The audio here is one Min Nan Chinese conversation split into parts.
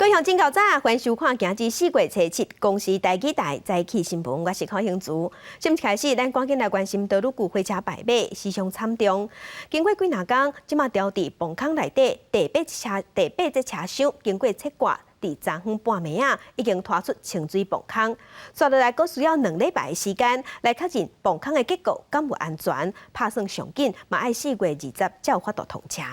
各位鄉親較早，歡迎收看今日4月初7公視台語台早起新聞，我是柯興竹。新聞開始，咱趕緊來關心太魯閣火車敗馬，死傷慘重。經過幾若工，這馬牢佇磅空內底第八節車廂，經過切割，佇昨昏半暝仔已經拖出清水磅空。紲落來，閣需要2禮拜的時間來確認磅空的結構敢有安全，拍算上緊嘛愛4月20才有法度通車。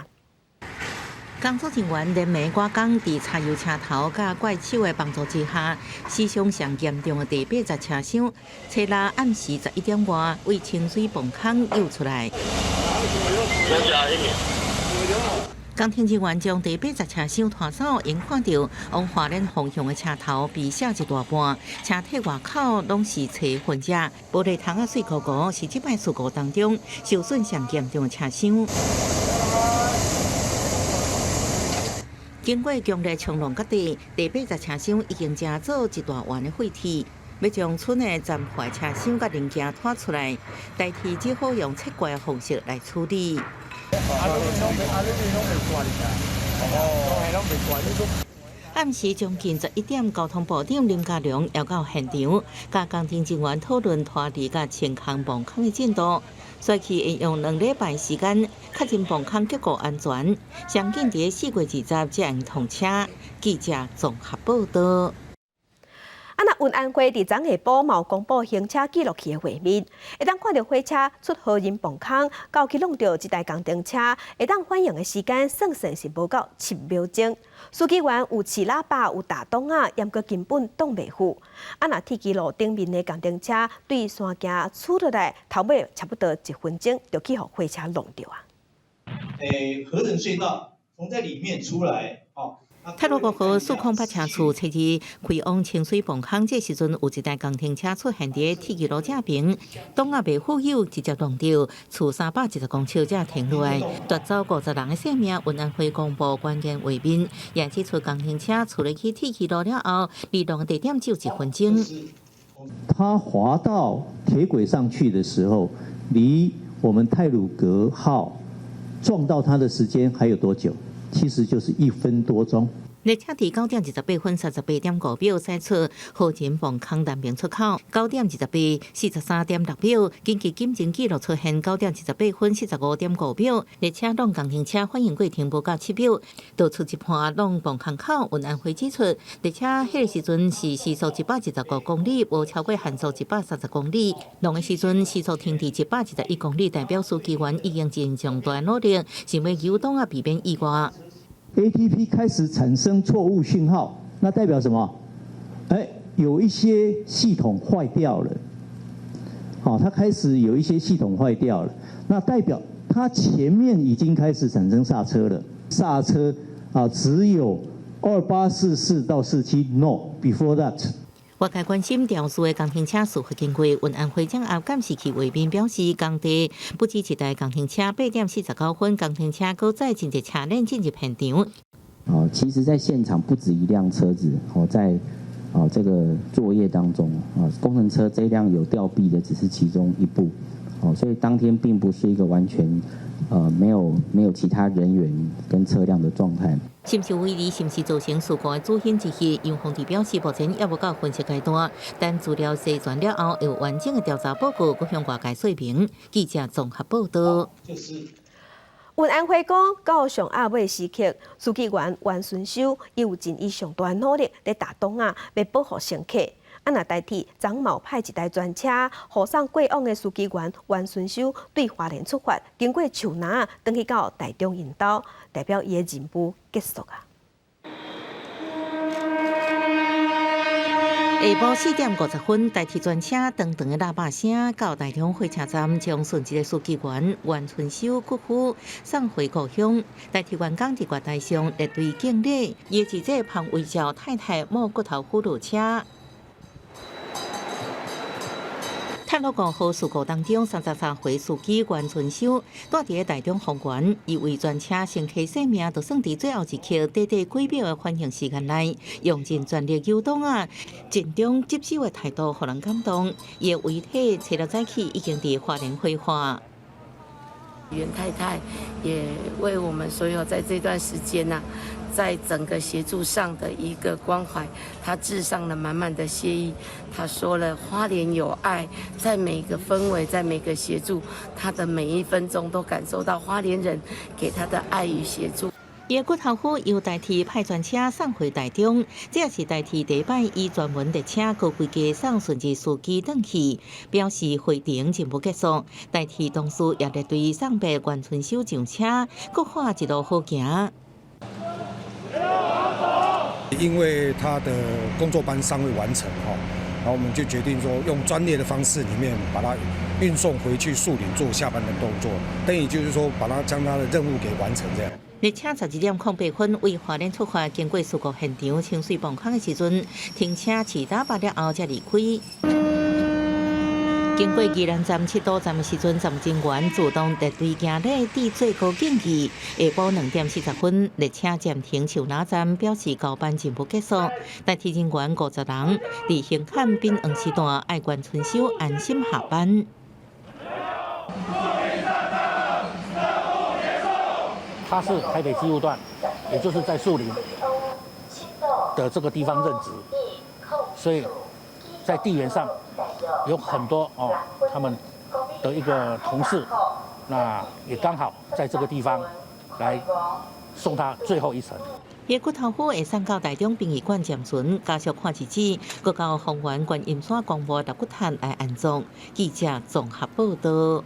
工作人員連暝趕工，佇柴油車頭佮怪手的幫助之下，死傷上嚴重的第八節車廂，初六暗時11點外，為清水磅空救出來。工程人員將第八節車廂拖走，𪜶看著往花蓮方向的車頭被卸一大半，車體外口攏是齊痕跡，玻璃窗仔碎糊糊，是這擺事故當中受損上嚴重的車廂。經過強烈衝浪決定，第八節車廂已經成做一大圓的廢鐵，欲將賰的殘破車廂佮零件拖出來，代替只好用切割的方式來處理。暗時將近11點，交通部長林佳龍也到現場，佮工程人員討論拖離佮清空磅空的進度。煞去會用2禮拜時間確認磅空結構安全，上緊佇4月20才會通車。記者綜合報道。啊，若運安會佇昨下晡嘛有公布行車記錄器的畫面，會當看著火車出予人磅空，到去挵著這台工程車，會當反應的時間算算是無夠7秒鐘。司機員有試喇叭，有打擋仔，猶閣根本擋袂赴。啊，若鐵支路頂面的工程車對山徑出落來，頭尾差不多1分鐘就去予火車挵著啊。和仁隧道從這裡面出來，哦。太魯閣號408車次，初二開往清水磅空，這時陣有一台工程車出現佇鐵支路正邊，擋仔袂赴有直接撞著，厝310公尺才停落來，奪走50人的性命。運安會公布關鍵畫面，也指出工程車出入去鐵支路了後，離挵地點只有1分鐘。它滑到鐵軌上去的時候，離我們太魯閣號撞到它的時間還有多久？其實就是1分多鐘。列車佇9點28分38.5秒駛出予人磅空南邊出口，9點28、43.6秒，根據警偵記錄出現9點28分45.5秒，列車挵工程車反應過程無夠7秒，就出一半挵磅空口。運安會指出，列車彼个時陣是時速125公里，無超過限速130公里。挵的時陣時速停佇121公里，代表司機員已經盡上大努力，想欲扭擋仔避免意外。 ATP 開始產生錯誤訊號，那代表什麼？哎，有一些系統壞掉了。好，它開始有一些系統壞掉了，那代表它前面已經開始產生剎車了。剎車啊，只有2844到47，no before that。外界關心肇事的工程車事發經過，運安會掌握監視器畫面表示，工地不止一台工程車，8點49分，工程車閣載真濟車鏈進入現場。哦，其實，在現場不止一輛車子哦，在哦這個作業當中啊，工程車這輛有吊臂的只是其中一部，哦，所以當天並不是一個完全沒有其他人員跟車輛的狀態。是毋是違例，是毋是造成事故的主因之一？楊鳳弟表示，目前猶無到分析階段，等資料齊全了後，有完整的調查報告，閣向外界說明。記者綜合報道。運安會講，到上暗尾時刻，司機員袁順修伊有盡伊上大努力咧打擋仔，欲保護乘客。啊，若台鐵昨嘛派一台專車，護送過往的司機員袁順修對花蓮出發，經過樹林，轉去到台中𪜶兜，代表伊的任務結束啊。下晡4點50分，台鐵專車長長的喇叭聲到台中火車站，將殉職的司機員袁春修骨灰送回故鄉。台鐵員工佇月台上列隊敬禮，伊的姊姊潘維照太太摸骨頭斧落車。太魯閣號事故當中，33歲司機袁春修蹛佇台中豐原，伊為全車乘客性命，就算佇最後一刻，短短幾秒的反應時間內，用盡全力扭擋仔，盡忠職守的態度，予人感動。伊的遺體初六早起已經佇花蓮火化。袁太太也為我們所有在這段時間吶，在整個協助上的一個關懷，他致上了滿滿的謝意。他說了，花蓮有愛，在每個氛圍，在每個協助，他的每一分鐘都感受到花蓮人給他的愛與協助。伊的骨頭骨由台鐵派專車送回台中，這也是台鐵第一擺以專門列車高規格送順治司機轉去，表示回程任務結束。台鐵同事也列隊送別袁春修上車，閣喊一路好行。因為他的工作班尚未完成，哈，然後我們就決定說用專列的方式裡面把他運送回去樹林做下班的動作，等於就是說把他將他的任務給完成這樣。列車12點08分為花蓮出發，經過事故現場清水泵坑的時陣，停車試喇叭了後才離開。經過宜蘭站、七堵站的時陣，站務人員自動列隊行禮，致最高敬意。下晡2點40分，列車暫停樹林站，表示交班任務結束。代替人員50人，佇紅磡變黃時段，愛袁春修安心下班。他是台北機務段，也就是在樹林的這個地方任職，所以在地緣上有很多哦，他們的一個同事，那也剛好在這個地方來送他最後一程。伊骨頭骨會送到台中殯儀館暫存，家屬看日子，閣到豐原觀音山公墓納骨塔來安葬。記者綜合報道。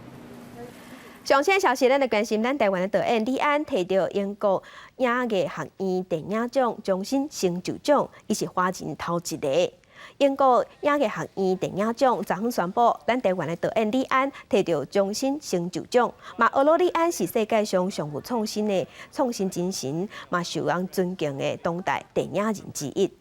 上新消息，咱來關心咱台灣的導演李安提著英國影藝學院電影獎終身成就獎，伊是華人頭一个。英國影藝學院電影獎昨昏宣布，咱台灣的導演李安提著終身成就獎。嘛，呵咾李安是世界上上有創新的創新精神，嘛受人尊敬的當代電影人之一。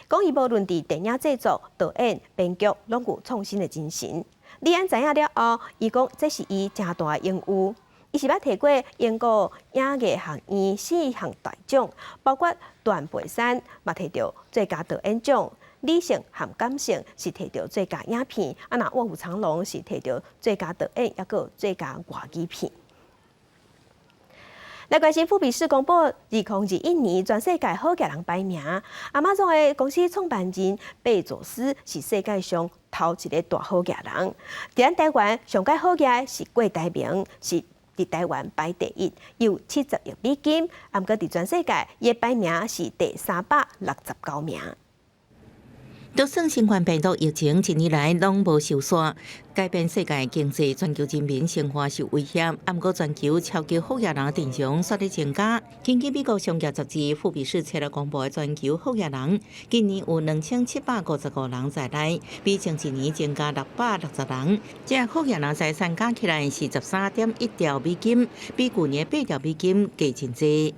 講伊無論佇電影製作、導演、編劇，攏有創新的精神。李安知影了後，伊講這是伊誠大的榮譽。伊是捌提過英國影藝學院四項大獎，包括斷背山，嘛提著最佳導演獎；理性和感性是提著最佳影片，啊若臥虎藏龍是提著最佳導演，抑閣最佳外語片。來關心富比士公布2021年全世界好額人排名，亞馬遜的公司創辦人貝佐斯是世界上頭一个大好額人。佇咱台灣上蓋好額是郭台銘，是佇台灣排第一，有70億美金。毋過佇全世界，伊的排名是第369名。就算新冠病毒疫情一年來攏無收煞，改變世界經濟，全球人民生活受威脅。毋過全球超級富額人陣容煞咧增加。根據美國商業雜誌《富比士》冊來公布的全球富額人，今年有2755人在內，比前一年增加660人。這富額人財產加起來是13.1兆美金，比舊年8兆美金加真濟。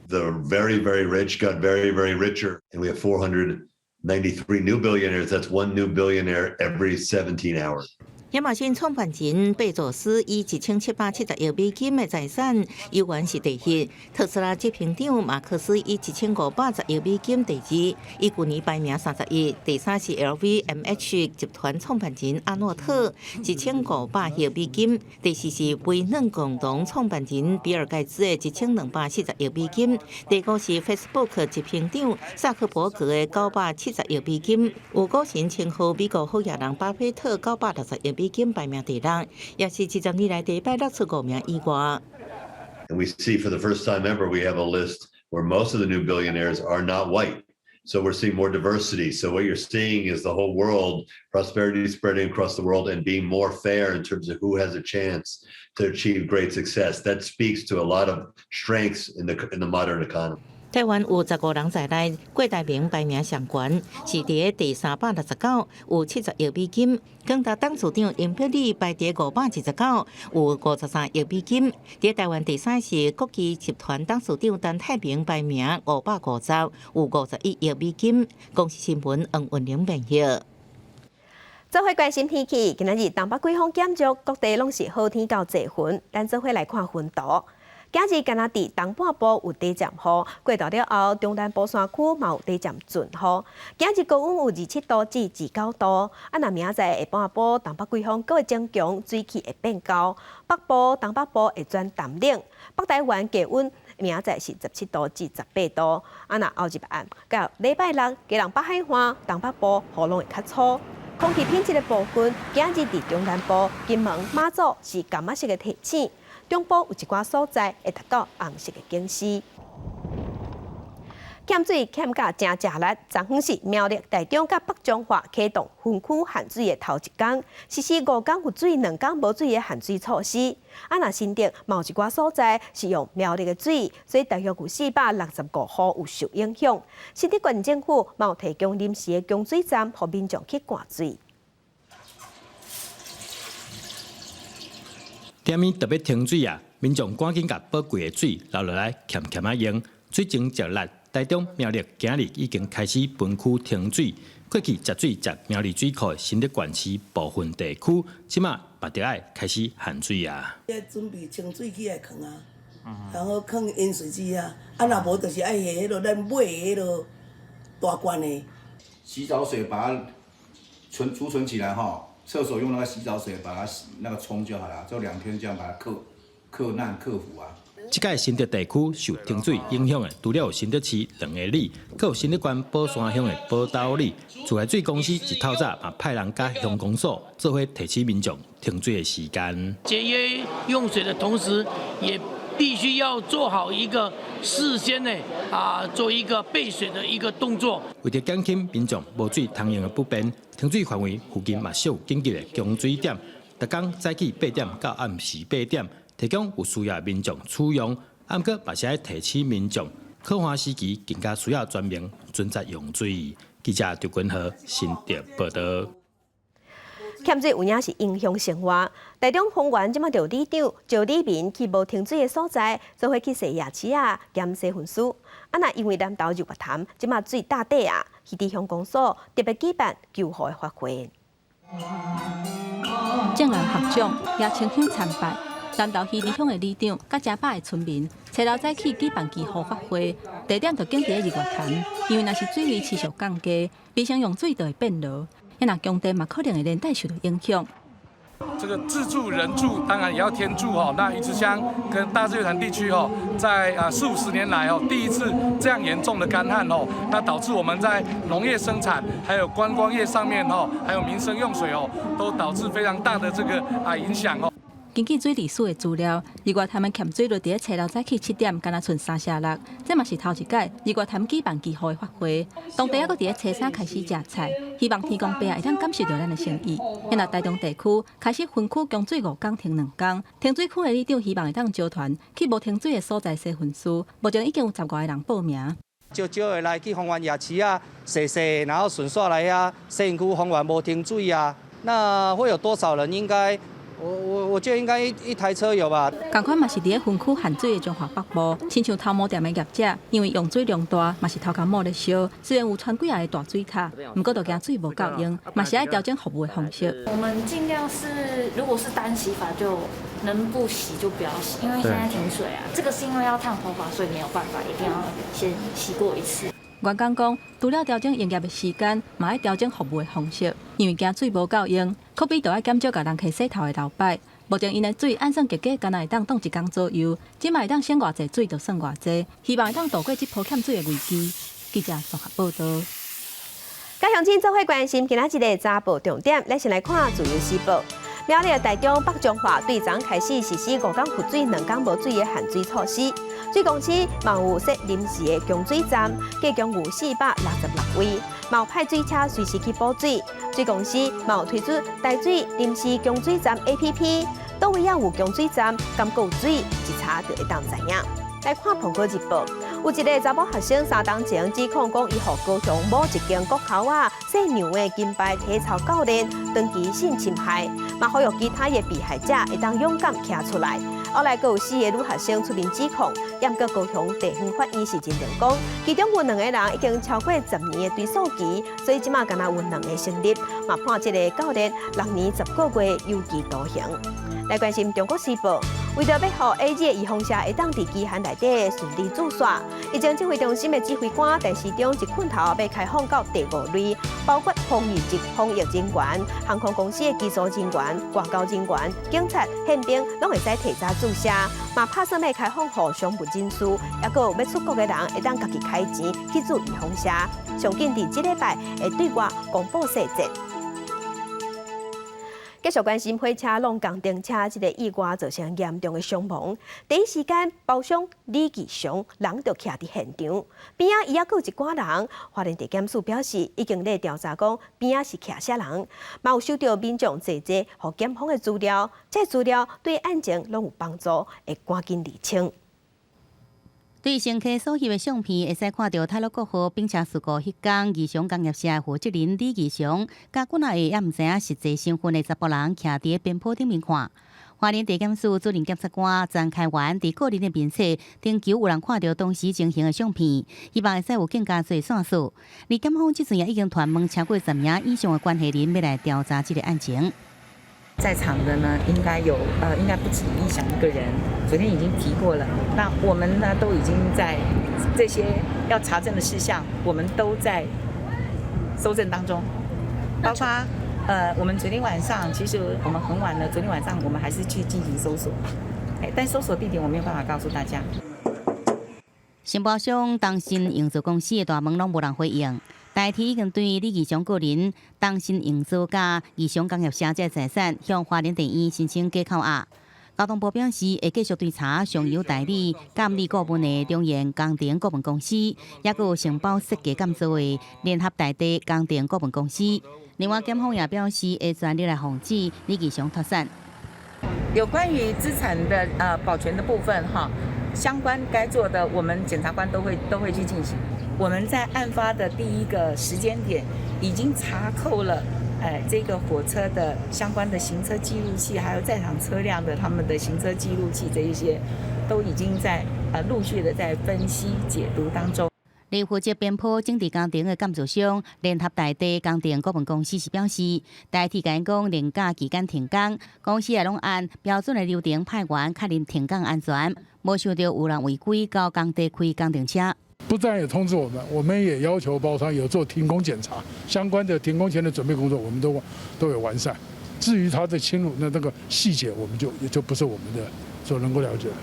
The very, very rich got very, very richer, and we have 493 new billionaires. That's one new billionaire every 17 hours. 亞馬遜創辦人貝佐斯以1770億美金的財產，猶原是第一。特斯拉執行長馬斯克以1500億美金第二，伊舊年排名31。第三是 LVMH 集團創辦人阿諾特，1500億美金。第四是微軟共同創辦人比爾蓋茨的1240億美金。第五是 Facebook 執行長薩克伯格的970億美金。有股神稱號美國好額人巴菲特960億美金排名第六，也是20年來第一擺落出五名以外。 And we see for the first time ever, we have a list where most of the new billionaires are not white. So we're seeing more diversity. So what you're seeing is the whole world, prosperity spreading across the world and being more fair in terms of who has a chance to achieve great success. That speaks to a lot of strengths in the modern economy. 台灣有15人在內，郭台銘排名上懸，是佇第369，有70億美金。廣達董事長英飛利排佇529，有53億美金。佇台灣第三是國巨集團董事長陳泰銘排名550，有51億美金。公視新聞黃雲玲編譯。做伙關心天氣，今仔日東北季風減弱，各地攏是好天到濟雲。咱做伙來看雲圖。今日敢若佇東半部有短暫雨，過晝了後，中南部山區嘛有短暫陣雨。今日高溫有27度至29度，啊，若明仔載下半晡東北季風閣會增強，水汽會變厚，北部、東北部會轉淡冷。北台灣低溫明仔載是17度至18度，啊，若後日暗到禮拜六，基隆北海岸、東北部雨攏會較粗。空氣品質的部分，今日佇中南部、金門、馬祖是柑仔色的提醒，中部有一寡所在會達到紅色的警示。欠水欠甲誠食力，昨昏是苗栗、台中佮北彰化啟動分區限水的頭一工，實施五工有水、兩工無水的限水措施。啊，若新竹某一寡所在是用苗栗的水，所以大約有465戶有受影響。新竹縣政府嘛有提供臨時的供水站，予民眾去灌水。踮咪特別停水啊！民眾趕緊共寶貴的水留落來，儉儉仔用。水情食力，台中苗栗今日已經開始分區停水。過去食水食苗栗水庫的新竹縣市部分地區，這馬嘛著愛開始限水啊！準備清水起來囥啊，然後囥飲水機啊，啊若無就是愛下彼落咱買的彼落大罐的。洗澡水把它存儲存起來吼，廁所用那個洗澡水把它洗那個沖就好了，就2天這樣把它克難克服啊。這屆新竹地區受停水影響的，除了有新竹市兩个里，閣有新竹縣寶山鄉的寶斗里。自來水公司一透早嘛派人佮鄉公所做伙提醒民眾停水的時間。節約用水的同時，也必須要做好一個事先呢啊，做一個備水的一個動作。為著減輕民眾無水通用的不便，停水範圍附近嘛設有緊急的供水點，逐工早起8點到暗時8點。提供有需要民眾使用，毋過嘛是愛提醒民眾，旱旱時期更加需要全民準則用水。記者張君和新竹報導。欠水有影是影響生活。台中豐原這馬就里長招里民去無停水的所在，做伙去洗夜市仔，兼洗糞埒。啊，若因為南投日月潭這馬水焦底啊，魚池鄉公所特別舉辦救護的法會。眾人合掌，也清香參拜。南投魚池鄉的里長佮正百个村民，初六早起舉辦祈雨法會，地點就揀佇咧日月潭，因為若是水位持續降低，民生用水就會變濁，若供電嘛可能會連帶受到影響。這個自助人助，當然也要天助吼。那魚池鄉跟大日月潭地區吼，在四五十年來哦，第一次這樣嚴重的乾旱哦，那導致我們在農業生產、還有觀光業上面吼，還有民生用水哦，都導致非常大的這個影響哦。根據水利署的資料，日月潭的欠水率佇咧初六早起7點，敢若賰3成6，這嘛是頭一擺日月潭舉辦祈雨的法會。當地猶閣佇咧初三開始食菜，希望天公伯會當感受著咱的誠意。現在台中地區開始分區供水五工停兩工，停水區的里長希望會當招團去無停水的所在洗糞埒，目前已經有10外个人報名。少少的來去豐原夜市仔，洗洗，然後順紲來遐洗身軀豐原無停水啊，那會有多少人？應該。我覺得應該一台車有吧。仝款嘛是佇咧分區限水的彰化北部，親像頭毛店的業者，因為用水量大，嘛是頭殼冒咧燒。雖然有傳幾仔个大水塔，毋過就驚水無夠用，嘛是愛調整服務的方式。我們盡量是，如果是單洗髮就能不洗就不要洗，因為現在停水啊。這個是因為要燙頭髮，所以沒有辦法，一定要先洗過一次。員工講，除了調整營業的時間，嘛愛調整服務的方式，因為驚水無夠用，可比就愛減少共人客洗頭的流擺。目前𪜶的水按算價格，敢若會當擋一工左右，這馬會當省偌濟水就算偌濟，希望會當渡過這波欠水的危機。記者綜合報導。佮鄉親做伙關心今仔日的早報重點，咱先來看《自由時報》。苗栗台中北彰化對昨開始實施五工有水、兩工無水的限水措施。水公司嘛有設臨時的供水站，計共有466位，嘛有派水車隨時去補水。水公司嘛有推出台水臨時供水站 APP，佗位仔有供水站，敢閣有水，一查就會當知影。來看《蘋果日報》，有一个查某學生三冬前指控講，伊予高雄某一間國校仔姓楊的金牌體操教練長期性侵害，嘛呼籲其他的被害者會當勇敢徛出來。後來閣有四个女學生出面指控，毋過高雄地方法院是認定講，其中有兩个人已經超過10年的追訴期，所以這馬敢若有兩个成立，嘛判這个教練6年10個月有期徒刑。來關心《中國時報》，為著欲予 AZ 的預防射會當佇期限內底順利注射，疫情指揮中心的指揮官陳時中一困頭欲開放到第五類，包括防疫職防疫人員、航空公司的機組人員、外交人員、警察、憲兵，攏會使提早注射。嘛拍算欲開放予商務人士，抑閣有欲出國的人會當家己開錢去注預防射。上緊佇這禮拜會對外公布細節。繼續關心火車挵工程車這個意外造成嚴重的傷亡，第一時間包廂李義祥人就徛佇現場，邊仔伊猶閣有一寡人，花蓮地檢署表示已經咧調查講邊仔是徛啥人，嘛有收著民眾濟濟予檢方的資料，這資料對案情攏有幫助，會趕緊釐清。對乘客所翕的相片，會使看著太魯閣號冰車事故彼工，義祥工業社負責人李義祥，佮幾若个猶毋知影實際身份的查埔人，徛佇邊坡頂面看。花蓮地檢署主任檢察官張開元佇個人的面冊徵求有人看著當時情形的相片，希望會使有更加濟線索。而檢方這陣也已經傳問超過10名以上的關係人，欲來調查這个案情。在場的呢，應該有應該不止李義祥一個人。昨天已經提過了，那我們呢都已經在這些要查證的事項，我們都在搜證當中，包括我們昨天晚上，其實我們很晚了，昨天晚上我們還是去進行搜索，但搜索地點我沒有辦法告訴大家。承包商東新營造公司的大門攏無人回應。台鐵已經對李義祥個人、東新營造佮義祥工業社這財產向花蓮地院申請假扣押。交通部表示會繼續追查上游代理監理顧問的中研工程顧問公司，抑閣有承包設計監造的聯合大地工程顧問公司。另外，檢方也表示會全力來防止李義祥脫產。有關於資產的保全的部分，哈，相關該做的，我們檢察官都會去進行。我們在案發的第一個時間點已經查扣了，這個火車的相關的行車記錄器，還有在場車輛的他們的行車記錄器，這一些都已經在陸續的在分析解讀當中。而負責邊坡整治工程的建造商聯合大地工程顧問公司是表示，台鐵共𪜶講連假期間停工，公司也攏按標準的流程派員確認停工安全，無想著有人違規到工地開工程車。不但有通知我們，我們也要求包商有做停工檢查，相關的停工前的準備工作，我們都有完善。至於他的侵入，那那個細節，我們就也就不是我們的所能夠了解的。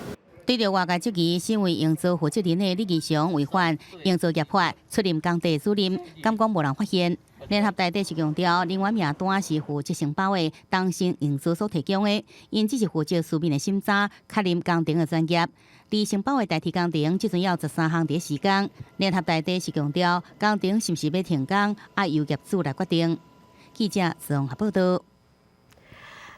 對著外界質疑，身為營造負責人的李義祥違反營造業法，出任工地主任，敢講無人發現。聯合大地是強調，人員名單是負責承包的東新營造所提供的，𪜶只是負責書面的審查，確認工程的專業。而承包的代替工程，這陣猶有13項佇施工。聯合大地是強調，工程是毋是欲停工，愛由業主來決定。記者綜合報道。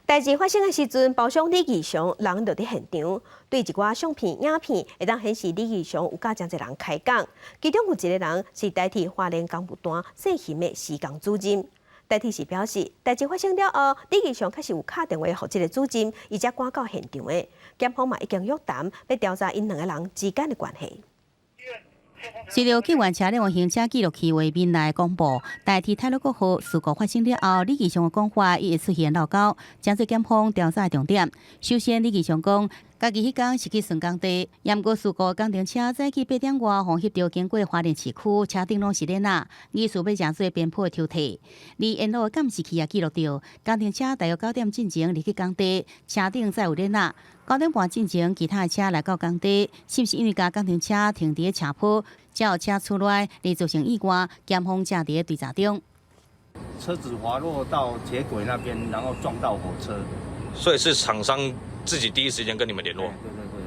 代誌發生的時陣，包商李義祥人就佇現場，對一寡相片、影片會當顯示李義祥有佮誠濟人開講，其中有一個人是台鐵花蓮工務段姓邢的施工主任。台鐵是表示，代誌發生了後，李義祥確實有敲電話予這個主任，伊才趕到現場的。檢方嘛已經約談，欲調查𪜶兩个人之間的關係。隨著救援車輛的行車記錄器畫面來公布，台鐵太魯閣號事故發生了後，李義祥的講法伊會出現漏勾，成做檢方調查的重點。首先，李義祥講，家己彼工是去巡工地，毋過事故工程車早起8點外，予翕著經過花蓮市區，車頂攏是鏈仔，疑似欲成做邊坡的抽屜。而沿路的監視器也記錄著，工程車大約9點進前入去工地，車頂載有鏈仔。9點半進前，其他的車來到工地，是毋是因為共工程車停佇斜坡，才有車出來而造成意外？檢方正佇咧追查中。車子滑落到鐵軌那邊，然後撞到火車，所以是廠商自己第一時間跟你們聯絡。對對對。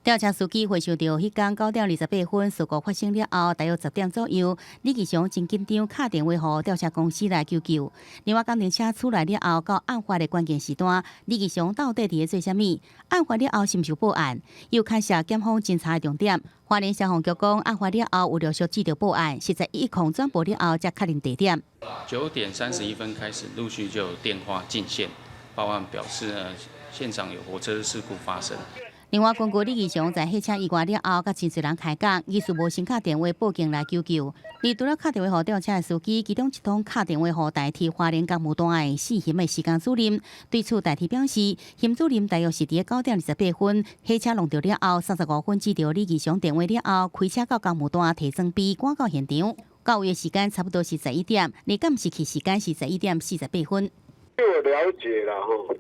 吊車司機回想著，彼工9點28分事故發生了後，大約10點左右，李義祥真緊張，敲電話予吊車公司來求救。另外，工程車出來了後，到案發的關鍵時段，李義祥到底佇咧做啥物？案發了後是毋是有報案？又牽涉檢方偵查的重點。花蓮消防局講，案發了後有陸續接著報案，實在一控轉報了後，才確認地點。 9點31分開始，陸續就有電話進線報案，表示呢現場有火車事故發生。另外，根據李義祥在火車意外了後，佮真濟人開講，疑似無先敲電話報警來求救。而除了敲電話予吊車的司機，其中一通敲電話予台鐵花蓮工務段的四賢的施工主任。對此，台鐵表示，邢主任大約是佇9點28分，火車撞著了後，35分接到李義祥電話了後，開車到工務段提裝備趕到現場。到位的時間差不多是11點，而監視器時間是11點48分。據我了解啦，吼。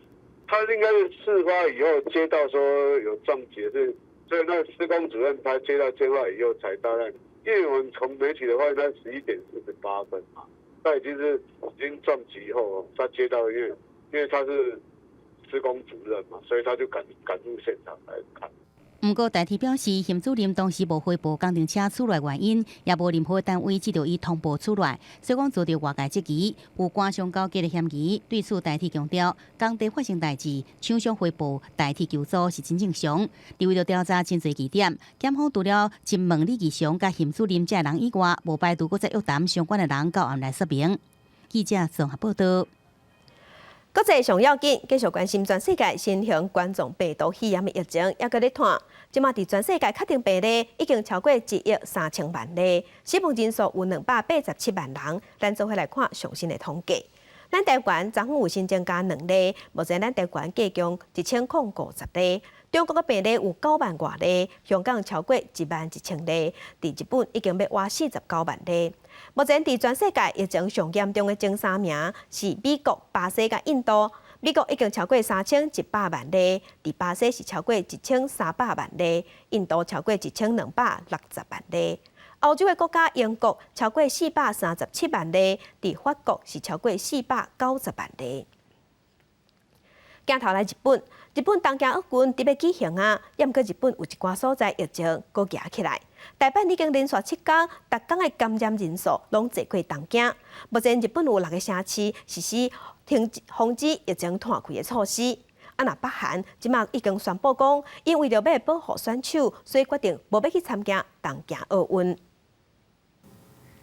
他應該是事發以後接到說有撞擊，是所以那個施工主任他接到電話以後才到那。因為我們從媒體的話，他11點48分嘛，他已經是已經撞擊以後，他接到，因為他是施工主任嘛，所以他就趕入現場來看。毋過，台鐵表示，邢主任當時無回報工程車出來原因，也無任何單位接著伊通報出來，所以講遭著外界質疑，有官商勾結的嫌疑。對此，台鐵強調，工地發生代誌，廠商回報台鐵求助是真正常。而為著調查真濟疑點，檢方除了詢問李義祥佮邢主任這人以外，無排除閣再約談相關的人到案來說明。記者綜合報道。國際上要緊，繼續關心全世界新型冠狀病毒肺炎的疫情，猶閣咧湠。這馬佇全世界確診病例已經超過1億3000萬例，死亡人數有287萬人。咱做伙來看上新的統計。咱台灣昨昏有新增加兩例，目前咱台灣計共1050例。中國的病例有9萬外例，香港超過1萬1000例，佇日本已經欲倚49萬例。目前佇全世界疫情上嚴重的前三名是美國、巴西佮印度。美國已經超過3100萬例，佇巴西是超過1300萬例，印度超過1260萬例。歐洲的國家英國超過437萬例，佇法國是超過490萬例。鏡頭來日本，日本東京奧運佇欲舉行啊，毋過日本有一寡所在疫情閣夯起來。大阪已經連續7工，逐工的感染人數攏濟過東京。目前日本有六個城市實施停防止疫情湠開的措施。啊，若北韓這馬已經宣布講，𪜶為著欲保護選手，所以決定無欲去參加東京奧運。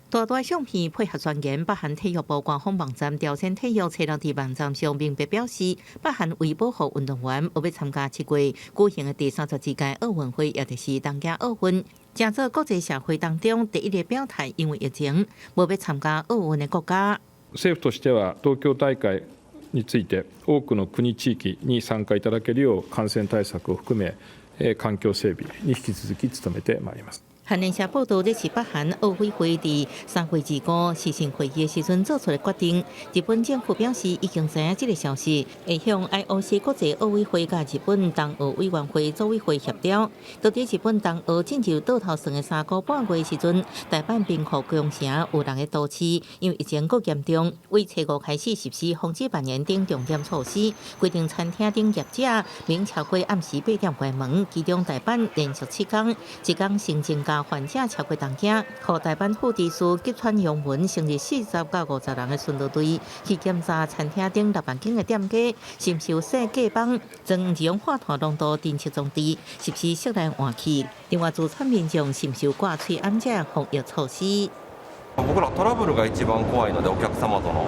大大相片配合宣言，北韓體育部官方網站朝鮮體育冊六佇網站上明白表示，北韓為保護運動員，無欲參加7月舉行的第32屆奧運會，也就是東京奧運，成做國際社會當中第一个表態，因為疫情無欲參加奧運的國家。政府としては東京大會について多くの國地域に參加いただけるよう感染対策を含め環境整備に引き続き努めてまいります。韓聯社報道，這是北韓奧委會佇3月25視訊會議的時陣做出的決定。日本政府表示已經知影這个消息，會向 IOC 國際奧委會佮日本冬奧委員會組委會協調。到佇日本冬奧進入倒頭算的3個半月時陣，大阪兵庫宮城有六个都市，因為疫情閣嚴重，為初五開始實施防止蔓延等重點措施，規定餐廳等業者免超過暗時8點關門。其中大阪連續7工，一工新增加患者超過東京，予大阪府知事吉川洋文成立40到50人的巡邏隊去檢查餐廳等6萬間的店家，是毋是有設隔板裝二氧化碳濃度偵測裝置，實施室內換氣。另外，自產民眾是毋是有掛喙罨這防疫措施？僕らトラブルが一番怖いので、お客様との。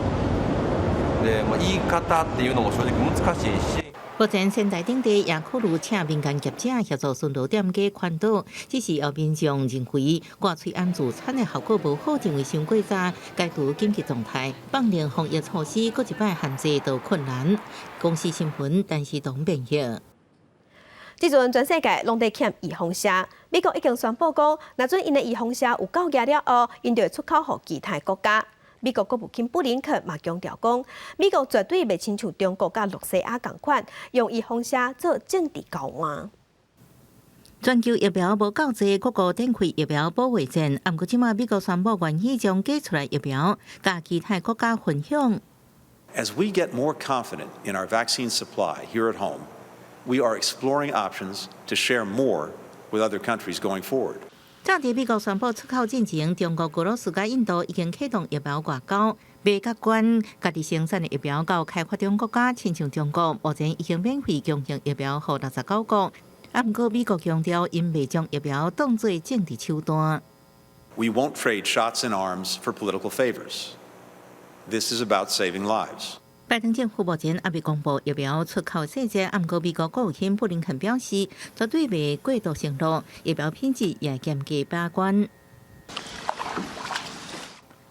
で、まあ言い方っていうのも正直難しいし。目前仙台等地也考慮請民間業者協助巡邏店家勸導，只是有民眾認為掛喙罨自殘的效果無好，認為傷過早解除緊急狀態，放寬防疫措施，閣一擺限制都困難。公視新聞，但是都變形。這陣全世界攏佇欠預防射，美國已經宣布講，若準𪜶的預防射有夠額了後，𪜶就會出口予其他國家。美國國務卿布林肯嘛強調講，美國絕對袂親像中國佮羅西亞仝款，用預防射做政治交換。全球疫苗無夠濟，各國展開疫苗保衛戰。毋過這馬美國宣布願意將加出來疫苗，佮其他國家分享。 As we get more confident in our vaccine supply here at home, we are exploring options to share more with other countries going forward. 早佇美國宣布出口進前，中國、俄羅斯佮印度已經啟動疫苗外交，欲共捐家己生產的疫苗到開發中國家，親像中國目前已經免費供應疫苗予69國。啊，毋過美國強調，𪜶袂將疫苗當做政治手段。 We won't trade shots in arms for political favors. This is about saving lives. 拜拜登政府目前猶未公布疫苗出口細節，毋過美國國務卿布林肯表示，絕對袂過度承諾，疫苗品質也嚴格把關。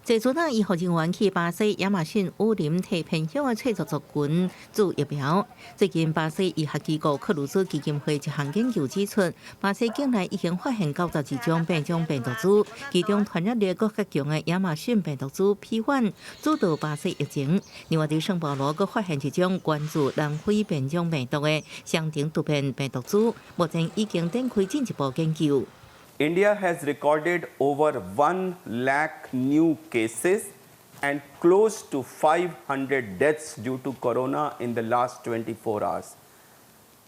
濟主黨醫護人員去巴西亞馬遜雨林提偏鄉的脆弱族群注疫苗。最近，巴西醫學機構克魯茲基金會一項研究指出，巴西境內已經發現92種變種病毒株，其中傳染力閣較強的亞馬遜病毒株 P1 主導巴西疫情。另外，佇聖保羅閣發現一種源自南非變種病毒的雙重突變病毒株，目前已經展開進一步研究。 India has recorded over 1 lakh new cases and close to 500 deaths due to corona in the last 24 hours.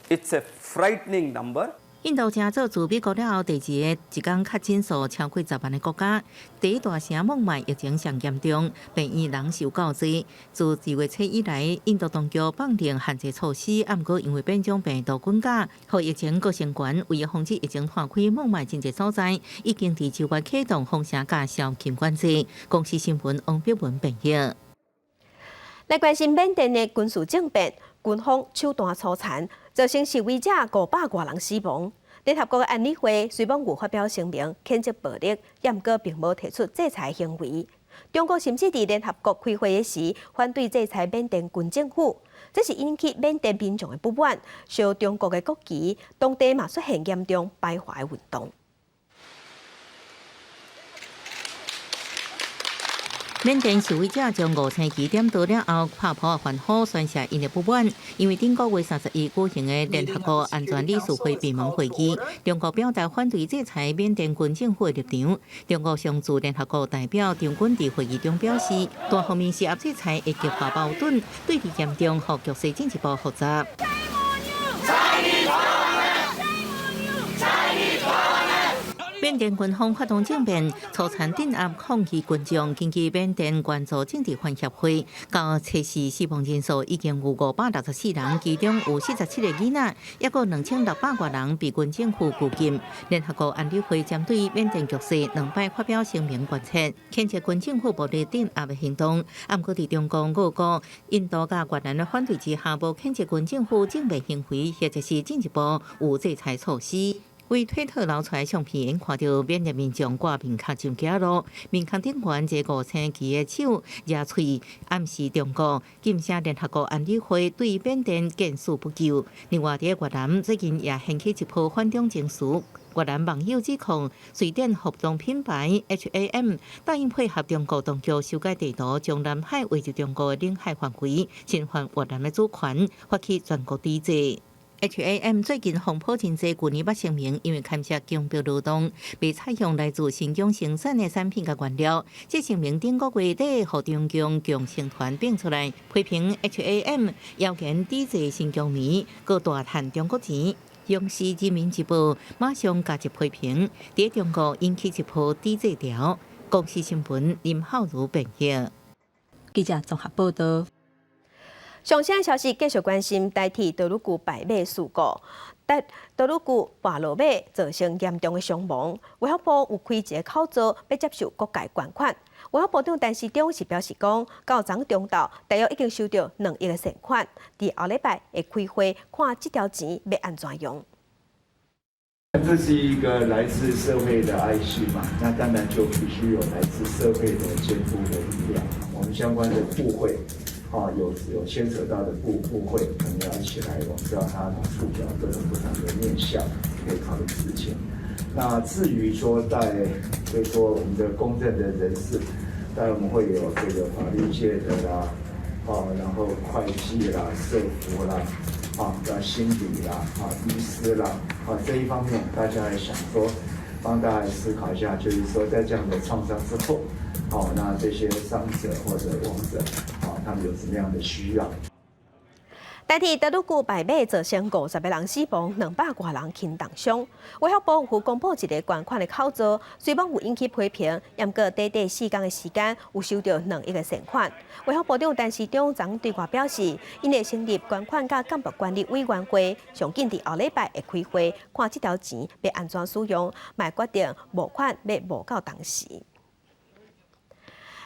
It's a frightening number. 印度成做自美國了後第二个一工確診數超過10萬的國家，第一大城孟買疫情上嚴重，病院人數夠濟。自2月初以來，印度當局放冗限制措施，毋過因為變種病毒滾加，予疫情閣升懸。為了防止疫情拖開孟買真濟所在，已經佇九月啟動封城佮宵禁管制。公視新聞王碧文編譯。來關心緬甸的軍事政變，軍方手段粗殘，造成示威者500外人死亡。聯合國的安理會雖罔有發表聲明譴責暴力，毋過並無提出制裁行為。中國甚至佇聯合國開會時反對制裁緬甸軍政府，這是引起緬甸民眾的不滿。燒中國的國旗，當地嘛出現嚴重排華的運動。緬甸示威者將五星旗點著了後，拍噗仔歡呼，宣洩𪜶的不滿。因為頂個月31舉行的聯合國安全理事會閉門會議，中國表達反對制裁緬甸軍政府的立場。中國常駐聯合國代表張軍佇會議中表示，單方面施壓制裁會激化矛盾，對立嚴重，予局勢進一步複雜。緬甸軍方發動政變，粗殘鎮壓抗議群眾。根據緬甸援助政治犯協會，到測試死亡人數已經有564人，其中有47個囡仔，抑閣2600外人被軍政府拘禁。聯合國安理會針對緬甸局勢兩擺發表聲明關切，譴責軍政府暴力鎮壓的行動。毋過佇中國、俄國、印度佮越南的反對之下，無譴責軍政府政變行為，或者是進一步有制裁措施。為推特流出來相片，看著緬甸民眾掛面殼上街路，面殼頂懸這五星旗的手舉喙，暗示中國禁聲聯合國安理會對緬甸見死不救。另外，佇越南最近也掀起一波反中情緒，越南網友指控瑞典服裝品牌 H&M 答應配合中國當局修改地圖，將南海劃入中國的領海範圍，侵犯越南的主權，發起全國抵制。H&M 最近風波真濟，舊年捌聲明，因為牽涉強迫勞動，袂採用來自新疆生產的產品佮原料。這聲明頂個月底，予中共共青團變出來批評 H&M 謠言抵制新疆棉，閣大趁中國錢。央視人民日報馬上加入批評，佇中國引起一波抵制潮。公視新聞林浩如編譯。記者綜合報道。上新消息，繼續關心台鐵多魯閣敗馬事故，但多魯閣跋落馬造成嚴重的傷亡。衛福部有開一個口座，欲接受各界捐款。衛福部長陳時中是表示講，到昨中晝，大約已經收到2億的善款，佇後禮拜會開會看這條錢欲按怎用。這是一個來自社會的哀心嘛，那當然就必須有來自社會的監督的力量。我們相關的部會。啊，有牽扯到的部會可能要一起來，我們知道它觸及各種不同的面向，可以考慮事情。那至於說在，就是說我們的公正的人士，當然我們會有這個法律界的啦，啊，然後會計啦、社福啦，啊，心理啦、啊，醫師啦，啊，這一方面大家來想說，幫大家思考一下，就是說在這樣的創傷之後，好，那這些傷者或者亡者。他們有什麼樣的需要？台鐵多魯閣敗馬造成50個人死亡，200外人輕重傷。衛福部有公布一个捐款的口座，雖罔有引起批評，毋過短短4工的時間，有收到2億的善款。衛福部長陳時中昨對外表示，𪜶會成立捐款佮幹部管理委員會，上緊佇後禮拜會開會，看這條錢欲按怎使用，嘛決定募款欲募到當時。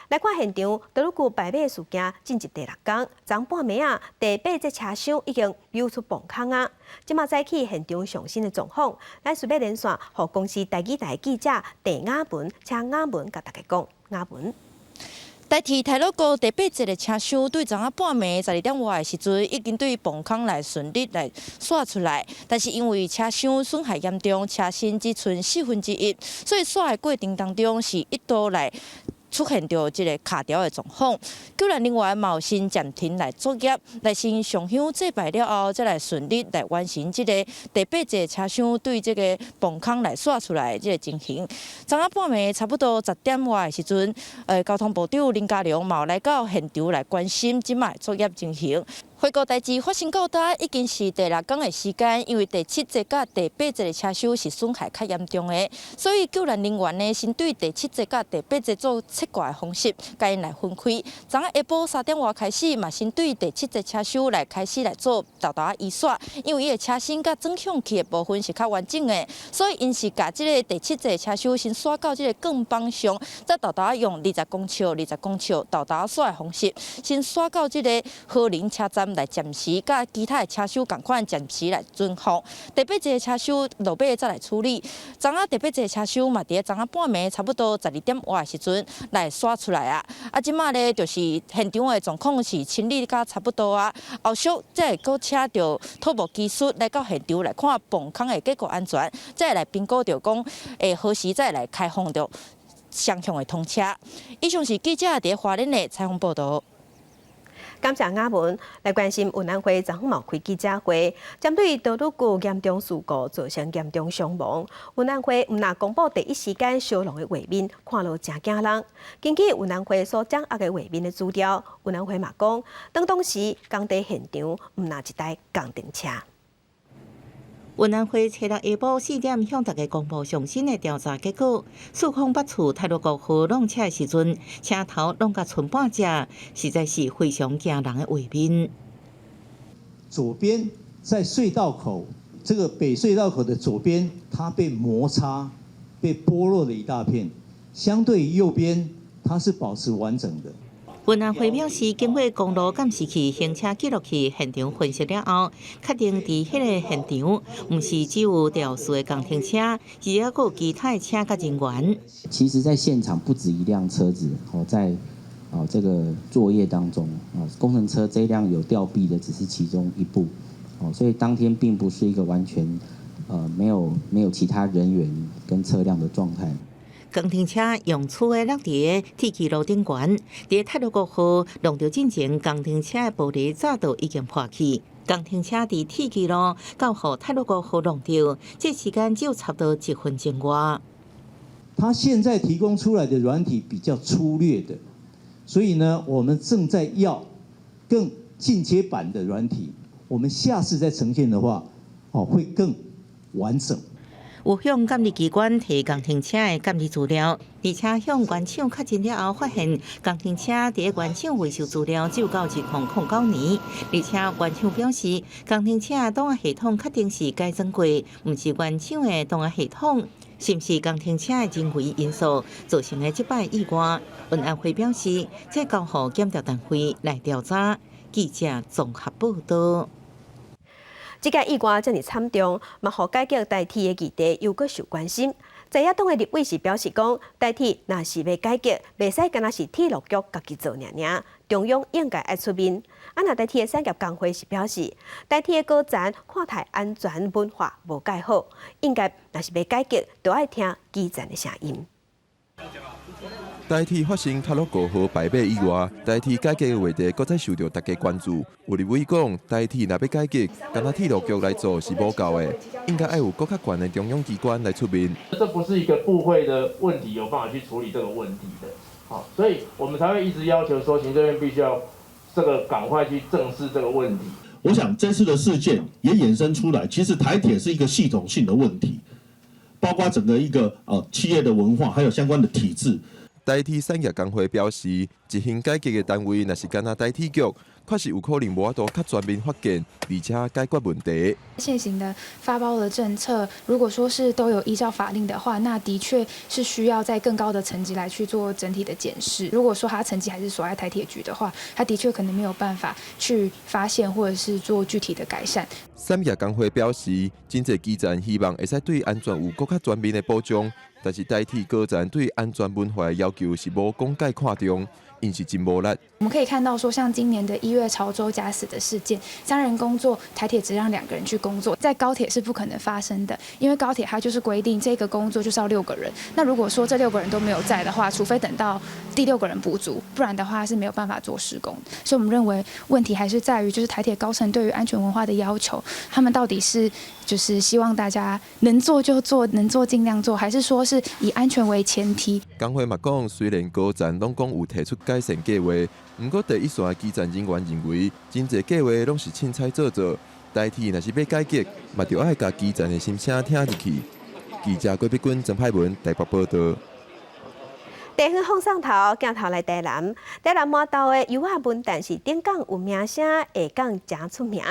來看現場，多魯閣敗馬事件進入第六工，昨半暝啊，第八節車廂已經溜出磅空啊！這馬早起現場上新的狀況，咱隨欲連線，予公視台語台記者鄭雅文，請雅文共大家講。雅文。台鐵太魯閣第八節的車廂對昨仔半暝12點外的時陣，已經對磅空來順利來徙出來，但是因為車廂損害嚴重，車身只賰1/4，所以徙的過程當中是一度來出現著這个卡條的狀況。救援人員嘛有先暫停來作業，來先上香祭拜了後，才來順利來完成這个第八節車廂對這个磅空來徙出來的這个情形。昨仔半暝差不多10點外的時陣，交通部長林佳龍嘛有來到現場來關心這擺作業情形。回顧代誌發生到今已經是第六工的時間，因為第七節佮第八節的車廂是損害較嚴重的，所以救援人員呢先對第七節佮第八節做切割的方式，共𪜶來分開。昨下晡3點外開始，嘛先對第七節車廂來開始來做沓沓移徙，因為伊的車身佮轉向器的部分是較完整的，所以𪜶是共這个第七節車廂先徙到這个鋼板上，再沓沓用20公尺、20公尺沓沓徙的方式，先徙到這个和林車站來暫時佮其他的車廂仝款暫時來存放。第八節車廂落尾再來處理。昨仔第八節車廂嘛，佇咧昨仔半暝差不多12點外的時陣來徙出來啊。啊，這馬咧就是現場的狀況是清理甲差不多啊。後續才會閣請著土木技術來到現場來看磅空的結構安全，再來評估著講會何時再來開放著雙向的通車。以上是記者佇花蓮的採訪報導。感謝雅文來關心運安會昨昏嘛開記者會，針對多魯閣嚴重事故造成嚴重傷亡，運安會毋但公布第一時間燒熔的畫面，看落誠驚人。根據運安會所掌握的畫面的資料，運安會嘛講，當時工地現場毋但一台工程車。運安會初六下晡4點向大家公布上新的調查結果，四空八處太魯閣號挵車的時陣，車頭挵甲賰半截，實在是非常驚人的畫面。左邊在隧道口，這個北隧道口的左邊，它被摩擦、被剝落了一大片，相對於右邊，它是保持完整的。運安會表示，經過公路監視器、行車記錄器現場分析了後，確定佇彼个現場，毋是只有肇事的工程車，而且閣有其他的車佮人員。其實，在現場不止一輛車子哦，在哦這個作業當中，工程車這輛有吊臂的只是其中一部，哦，所以當天並不是一個完全沒有其他人員跟車輛的狀態。工程車用粗的落佇鐵枝路頂懸，佇太魯閣號挵著進前，工程車的玻璃早就已經破去。工程車佇鐵枝路到予太魯閣號挵著，這時間只有差不多1分鐘外。他現在提供出來的軟體比較粗略的，所以呢，我們正在要更進階版的軟體。我們下次再呈現的話，哦，會更完整。有向監理機關提工程車的監理資料，而且向原廠確認了後，發現工程車佇原廠維修資料只有到2009年，而且原廠表示，工程車檔案系統確定是改裝過，毋是原廠的檔案系統，是毋是工程車的人為因素造成的這擺意外？運安會表示，這交予檢調單位來調查。記者綜合報道。這個意外遮爾慘重，嘛予改革台鐵的議題猶閣受關心。在野黨的立委是表示講，台鐵若是欲改革，袂使干焦是鐵路局家己做爾爾，中央應該愛出面。啊，若台鐵的產業工會是表示，台鐵的高層看待安全文化無蓋好，應該若是欲改革，就愛聽基層的聲音。台鐵發生太魯閣號敗馬意外，台鐵改革的話題閣再受著大家關注。有立委講，台鐵若欲改革，干焦鐵路局來做是無夠的，應該愛有閣較懸的中央機關來出面。這不是一個部會的問題，有辦法去處理這個問題的。好，所以我們才會一直要求說，行政院必須要這個趕快去正視這個問題。我想這次的事件也衍生出來，其實台鐵是一個系統性的問題，包括整個一個企業的文化，還有相關的體制。台鐵產業工會表示，執行改革的單位若是干焦台鐵局，確實有可能無法度較全面發現，而且解決問題。現行的發包的政策，如果說是都有依照法令的話，那的確是需要在更高的層級來去做整體的檢視。如果說他層級還是鎖在台鐵局的話，他的確可能沒有辦法去發現或者是做具體的改善。產業工會表示，真濟基層希望會使對安全有閣較全面的保障，但是台鐵高層對安全文化的要求是無講蓋看重，𪜶是真無力。我們可以看到，說像今年的1月潮州假死的事件，3人工作，台鐵只讓2個人去工作，在高鐵是不可能發生的，因為高鐵它就是規定這個工作就是要六個人。那如果說這六個人都沒有在的話，除非等到第六個人補足，不然的話是沒有辦法做施工。所以我們認為問題還是在於，就是台鐵高層對於安全文化的要求，他們到底是就是希望大家能做就做，能做盡量做，還是說是以安全為前提？工會嘛講，雖然高層攏講有提出改善計劃，毋過第一線的基層人員認為，真濟計劃攏是凊彩做做。台鐵若是欲改革，嘛著愛共基層的心聲聽入去。記者郭碧君、曾派文台北報道。地方放送頭鏡頭來台南，台南麻豆的柚仔文旦是頂港有名聲，下港誠出名。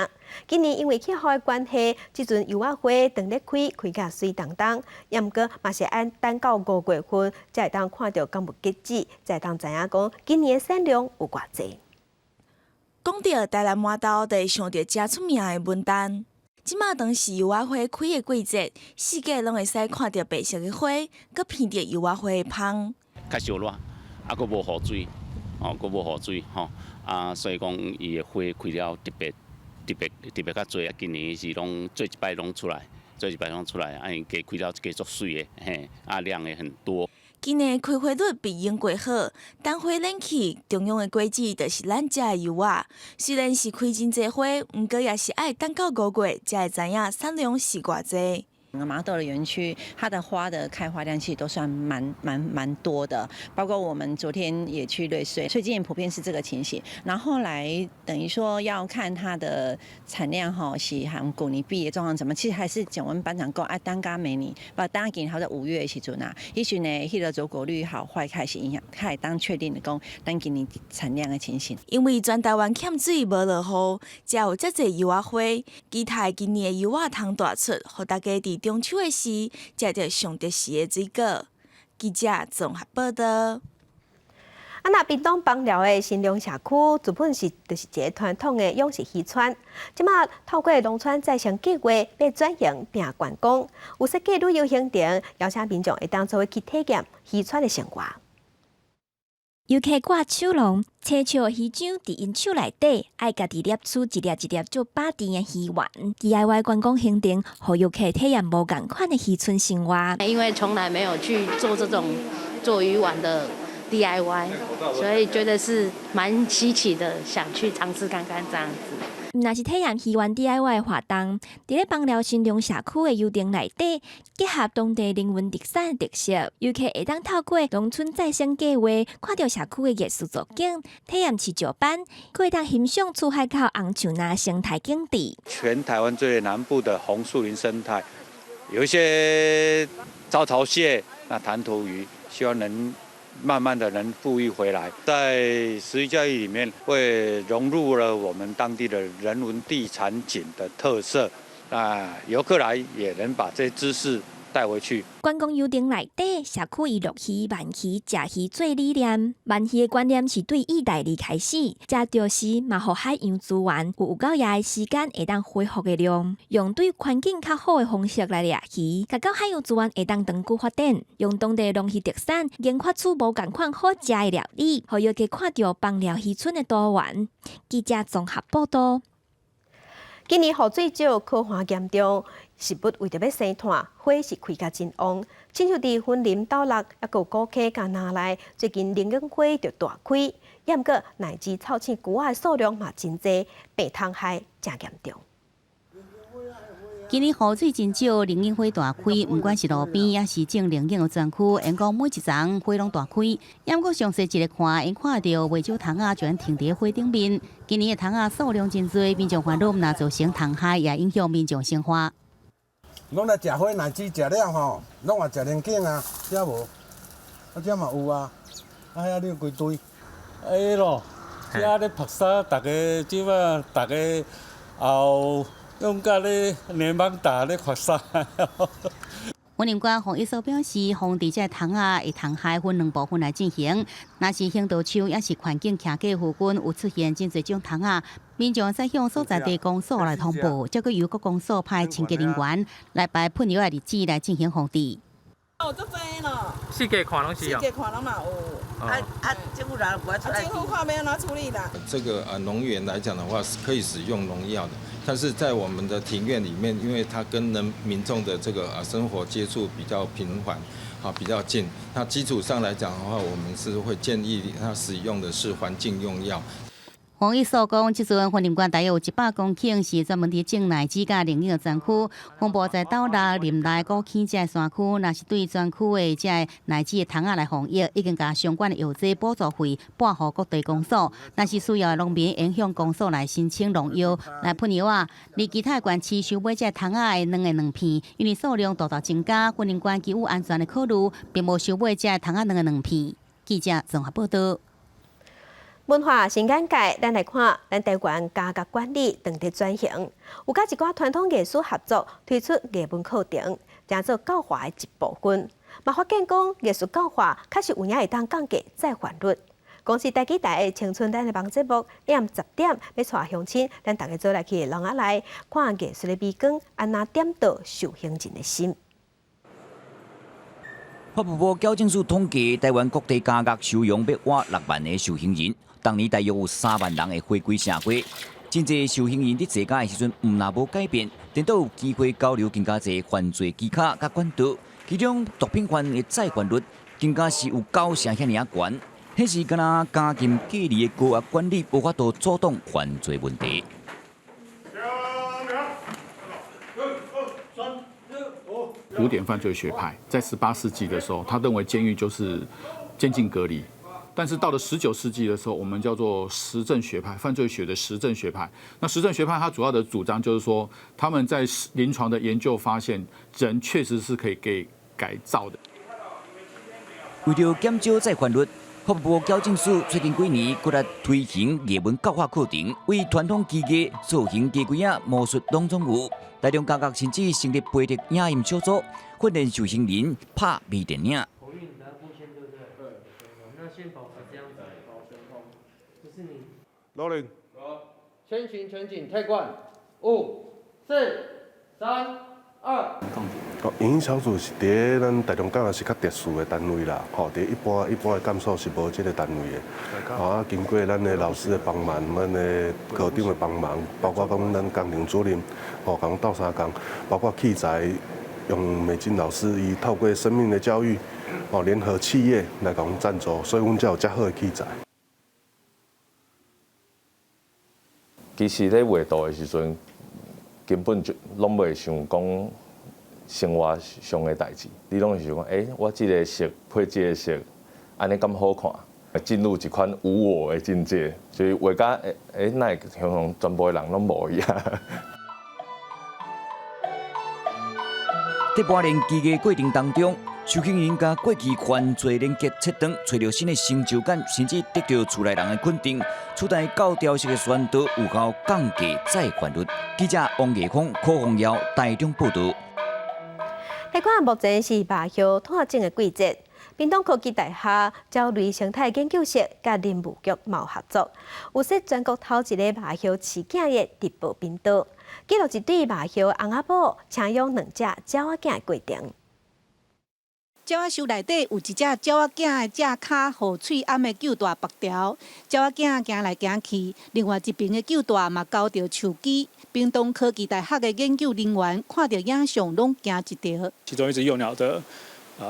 今年因為氣候的關係，這陣柚仔花當咧開，開甲媠當當。也毋過嘛是愛等到5月份，才會當看著敢有結籽，才會當知影講今年的產量有偌濟。講著台南麻豆，就會想著誠出名的文旦。這馬當是柚仔花開的季節，四界攏會使看著白色的花，閣鼻著柚仔花的芳。較燒熱，啊，閣無雨水，哦，閣無雨水，吼，啊，所以講伊的花開了特別特別特別較濟啊。今年是攏做一擺攏出來，做一擺攏出來，啊，伊加開了加足媠的，嘿，啊，量會很多。今年開花率比往過好，等花輪去，中央的果子就是咱食的柚仔。雖然是開真濟花，毋過也是愛等到5月才會知影產量是偌濟。麻豆的園區，它的花的開花量其實都算蠻多的，包括我們昨天也去瑞穗，所以今年普遍是這個情形。然後後來等於說要看它的產量哈，是和舊年比的狀況怎麼，其實還是講阮班長講，啊，等到明年，不等今年在5月的時陣啊，彼時呢，彼個座果率好壞開始影響，才會當確定的講，咱今年產量的情形。因為全台灣欠水無落雨，才有遮濟柚仔花，期待今年的柚仔通大出，予大家佇中秋的時，食著上特殊的水果。記者綜合報道。啊，那屏東枋寮的新隆社區，原本是就是一个傳統的養殖漁村，這馬透過農村再生計劃，欲轉型變觀光，有設計旅遊行程，邀請民眾會當做伙去體驗漁村的生活。遊客掛手籠，揣笑魚漿佇𪜶手內底，愛家己捏出一粒一粒足飽甜的魚丸。DIY 觀光行程，予遊客體驗無仝款的漁村生活。因為從來沒有去做這種做魚丸的 DIY，所以覺得是蠻稀奇的，想去嘗試看看這樣子。毋但是體驗魚丸 DIY 的活動，佇咧枋寮新隆社區的遊程內底，結合當地人文特產特色，遊客會當透過農村再生計劃，看著社區的藝術造景，體驗飼石板，閣會當欣賞出海口紅樹林生態景致。全台灣最南部的紅樹林生態，有一些招潮蟹、那彈塗魚，希望能慢慢的能復育回來。在食魚教育裡面，會融入了我們當地的人文地產景的特色，那遊客來也能把這些知識帶回去。觀光遊程內底，社區以落魚、鰻魚、食魚做理念。鰻魚的觀念是對義大利開始，食著時嘛，予海洋資源有夠額的時間會當恢復的量，用對環境較好的方式來掠魚，共到海洋資源會當長久發展。用當地農漁特產研發出無仝款好食的料理，予遊客看著枋寮漁村的多元。記者綜合報道。今年雨水少，乾旱嚴重，植物為著欲生炭，花是開甲真旺。親像佇雲林斗六，抑閣有古溪佮那內，最近靈隱花就大開。抑毋過奶枝臭鼠龜仔的數量嘛真濟，病蟲害誠嚴重。今年雨水真少，靈隱花大開，毋管是路邊抑是種靈隱的專區，𪜶講每一叢花攏大開。抑毋過詳細一个看，𪜶看著袂少蟲仔就停佇花頂面。今年的蟲仔數量真濟，民眾煩惱，毋但造成蟲害，也影響民眾生活。攏來食花，乃至食了吼，攏嘛食靈境啊，遮無，啊遮嘛有啊，啊遐你規堆。會咯，遮咧曝沙，逐家這擺逐家後用甲咧聯邦打咧曝沙。雲林縣防疫所表示，防治這蟲仔的蟲害分兩部分來進行。若是行道樹，抑是環境徛架附近有出現真濟種蟲仔，民眾會使向所在地公所來通報，再閣由各公所派清潔人員來排噴藥的日子來進行防治。哦，足濟咯。四界看攏是哦。四界看攏嘛有。啊啊，政府人無愛出來。政府看欲按怎處理啦？這個農園來講的話，是可以使用農藥的，但是在我們的庭院裡面，因為它跟人民眾的這個生活接觸比較頻繁，好比較近，那基礎上來講的話，我們是會建議他使用的是環境用藥。防疫所講，這陣雲林縣大約有100公頃是專門佇種奈子佮靈耳的專區，分布在斗六、林內、古坑這个山區。若是對專區的這个奈子的蟲仔來防疫，已經共相關的藥劑補助費撥予各地公所。若是需要的農民，會向公所來申請農藥來噴藥仔。而其他縣市收買這个蟲仔的卵的卵片，因為數量大大增加，雲林縣基於安全的考慮，並無收買這个蟲仔卵的卵片。記者綜合報道。文化新眼界，咱來看，咱台灣監獄管理正佇轉型，有佮一寡傳統藝術合作推出藝文課程，成做教化的一部分。嘛發現講藝術教化確實有影會當降低再犯率。公視台語台的青春咱的網節目，暗10點欲帶鄉親，咱逐家做來去籠仔內看藝術的美光，按怎點著受刑人的心。法務部矯正署統計，台灣各地監獄收容欲倚6萬个受刑人，逐年大約有3萬人會回歸社會。真濟受刑人佇坐監的時陣，毋但無改變，顛倒有機會交流更加濟犯罪技巧佮管道。其中毒品犯的再犯率更加是有九成遐爾仔懸，彼是敢若監禁隔離的高壓管理，無法度阻擋犯罪問題。古典犯罪學派在18世紀的時候，他認為監獄就是監禁隔離。但是到了19世紀的時候，我們叫做實證學派，犯罪學的實證學派。那實證學派它主要的主張就是說，他們在臨床的研究發現，人確實是可以給改造的。為著減少再犯率，法務部矯正署最近幾年閣來推行藝文教化課程，為傳統技藝、造型、雞規仔、魔術攏總有。台中監獄甚至成立培力影音小組，訓練受刑人拍微電影。羅林，全勤全景 take one，五、四、三、二。哦，影音小組是佇咱台中監獄是較特殊的單位啦，吼，佇一般的監所是無這个單位的。啊，經過咱的老師的幫忙，咱的科長的幫忙，包括講咱工程主任，吼，共鬥相共，包括器材，用美金老師伊透過生命的教育，哦，聯合企業來共阮贊助，所以阮才有遮好的器材。其實咧畫圖的時陣，根本就攏袂想講生活上的代誌，你攏是想講，我這个色配這个色，按呢敢好看？進入一款無我的境界，所以畫甲哪會像全部的人攏無一樣。佇鍛鍊技藝過程當中，受刑人佮過去犯罪連結切斷，揣著新的成就感，甚至得著厝內人的肯定。出台教條式的宣導，有效降低再犯率。記者王藝峰、柯宏耀台中報導。來看目前是麻葉脫種的季節，屏東科技大學鳥類生態研究室佮林務局嘛有合作，有設全國頭一个麻葉飼囝的直播頻道，記錄一對麻葉翁仔某請養兩隻鳥仔囝的過程。鳥仔箱內底有一隻鳥仔囝的隻跤，予喙罨的搝大縛牢，鳥仔囝行來行去，另外一爿的搝大嘛勾著樹枝。屏東科技大學的研究人員看著影像，攏驚一跳。其中一隻幼鳥的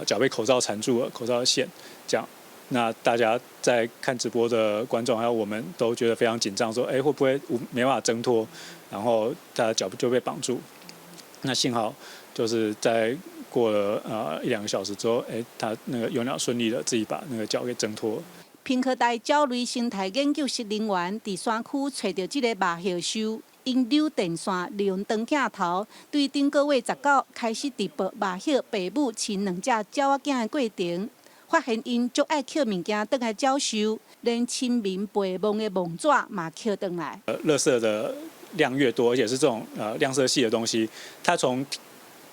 腳被口罩纏住了，口罩的線，這樣，那大家在看直播的觀眾還有我們都覺得非常緊張，說，會不會沒辦法掙脫，然後他的腳就被綁住。那幸好就是在過了一兩個小時之後，他那個幼鳥順利的自己把那個腳給掙脫。屏科大鳥類生態研究室人員佇山區揣著這个麻葉獸，𪜶扭電線，利用長鏡頭，對頂個月19開始直播麻葉爸母飼兩隻鳥仔囝的過程。發現𪜶足愛抾物件轉來鳥獸，連親民陪墓的墓紙嘛抾轉來。垃圾的量越多，而且是這種亮色系的東西，它從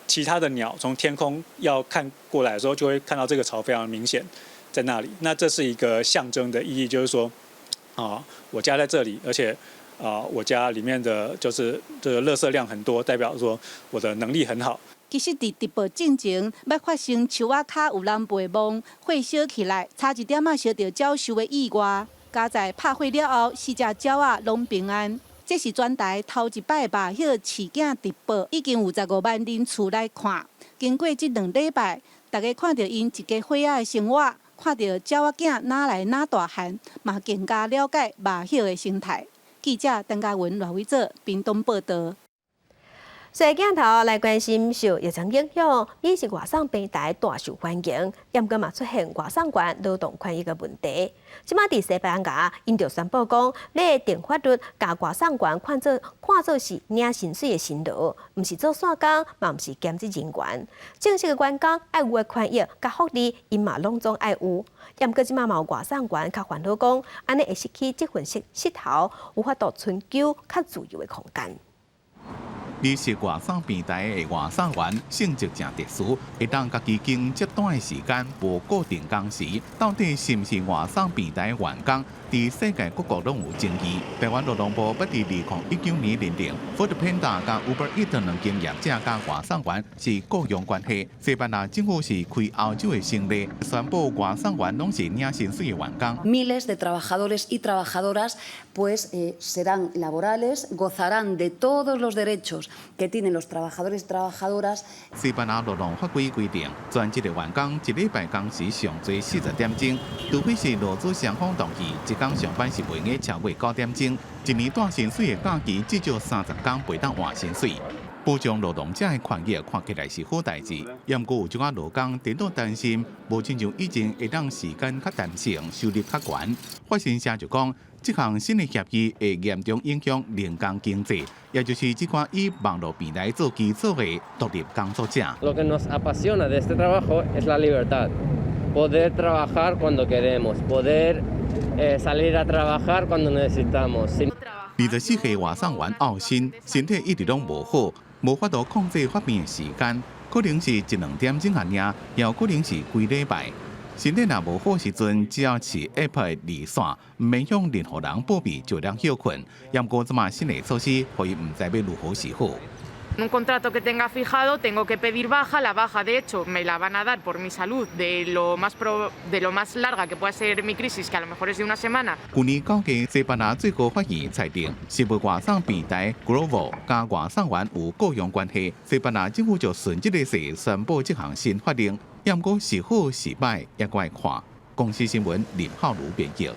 其他的鳥從天空要看過來的時候，就會看到這個巢非常明顯在那裡。那這是一個象徵的意義，就是說，啊，我家在這裡，而且啊，我家裡面的就是這個垃圾量很多，代表說我的能力很好。其實，佇直播進前，捌發生樹仔跤有人陪墓，火燒起來，差一點仔燒著鳥獸的意外。佳哉拍火了後，四隻鳥仔攏平安。這是全台頭一擺麻葉飼囝直播，已經有15萬人次來看。經過這2禮拜，大家看著𪜶一家伙仔的生活，看著鳥仔囝哪來哪大漢，嘛更加了解麻葉的生態。記者陳嘉文、賴偉哲，屏東報導。隨鏡頭來關心受疫情影響，美食外送平台大受歡迎，毋過嘛出現外送員勞動權益的問題。這馬佇西班牙，𪜶就宣布講，欲定法律，共外送員看做是領薪水的辛勞，毋是做散工，嘛毋是兼職人員。正式的員工愛有的權益佮福利，𪜶嘛攏總愛有。毋過這馬嘛有外送員較煩惱講，按呢會失去這份勢頭，無法度尋求較自由的空間。美食外送平台的外送員性質誠特殊，會當家己經營這段的時間，無固定工時，到底是毋是外送平台員工？佇世界各國攏有爭議。台灣勞動部捌佇2019年認定，Foodpanda佮 Uber Eats 兩間業者佮外送員是雇傭關係。西班牙政府是開歐洲的先例，宣布外送員攏是領薪水的員工。 Miles de trabajadores y trabajadoras pues serán laborales, gozarán de todos los derechos que tienen los trabajadores y trabajadoras。西班牙勞動法規規定，全職的員工一禮拜工時上濟40點鐘，除非是勞資雙方同意，一工上班是袂用超過9點鐘。一年帶薪水的假期至少30工，袂當換薪水。保障勞動者的權益看起來是好代誌，毋過有一寡勞工顛倒擔心，無親像以前會當時間較彈性，收入較懸。法新社就講，這項新的協議會嚴重影響零工經濟，也就是這款以網路平台做基礎的獨立工作者。 Lo que nos apasiona de este trabajo es la libertad, poder trabajar cuando queremos, poder salir a trabajar cuando necesitamos. 24歲外送員奧辛身體一直攏無好，無法度控制發病的時間，可能是一兩點鐘按呢，也有可能是規禮拜。身體若無好時陣，只要飼 App 的熱線，毋免向任何人報備就通歇睏。毋過這馬新的措施，予伊毋知欲如何是好。 Un contrato que tenga fijado, tengo que pedir baja, la baja de hecho me la van a dar por mi salud de lo más larga que pueda ser mi crisis, que a lo mejor es de una semana。去年9月，西班牙最高法院裁定，食物外送平台 Glovo 佮外送員有雇傭關係，西班牙政府就順這个勢宣布這項新法令，毋過是好是歹，猶閣愛看。公視新聞林浩如編譯。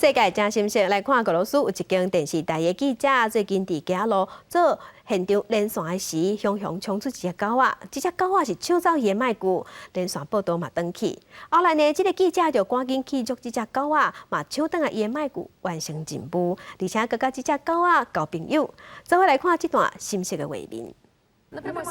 世界真心事來看，俄羅斯有一間電視台的記者最近佇街仔路做現場連線的時，雄雄衝出一隻狗仔，這隻狗仔是搶走伊的麥具，連線報導嘛斷去。後來呢，這个記者就趕緊去捉這隻狗仔，嘛搶轉來伊的麥具，完成任務，而且閣佮這隻狗仔交朋友。做伙來看這段心色的畫面。這个狗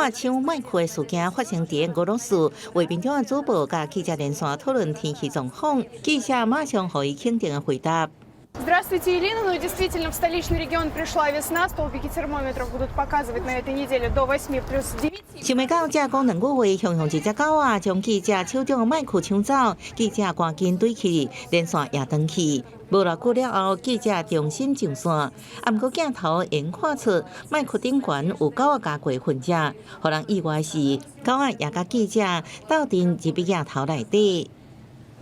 仔搶麥克的事件發生佇俄羅斯，畫面中的主播佮記者連線討論天氣狀況，記者馬上予伊肯定的回答。 Здравствуйте, Елена. Ну, действительно, в столичный регион пришла весна. Столбики термометров будут показывать на этой неделе до 8 плюс 9. 想袂到，才講兩句話，雄雄一隻狗仔將記者手中的麥克搶走，記者趕緊對去，連線也斷去。無偌久了後，記者重新上線，啊，毋過鏡頭會看出麥克頂懸有狗仔咬過痕跡，予人意外是，狗仔也佮記者鬥陣入去鏡頭內底。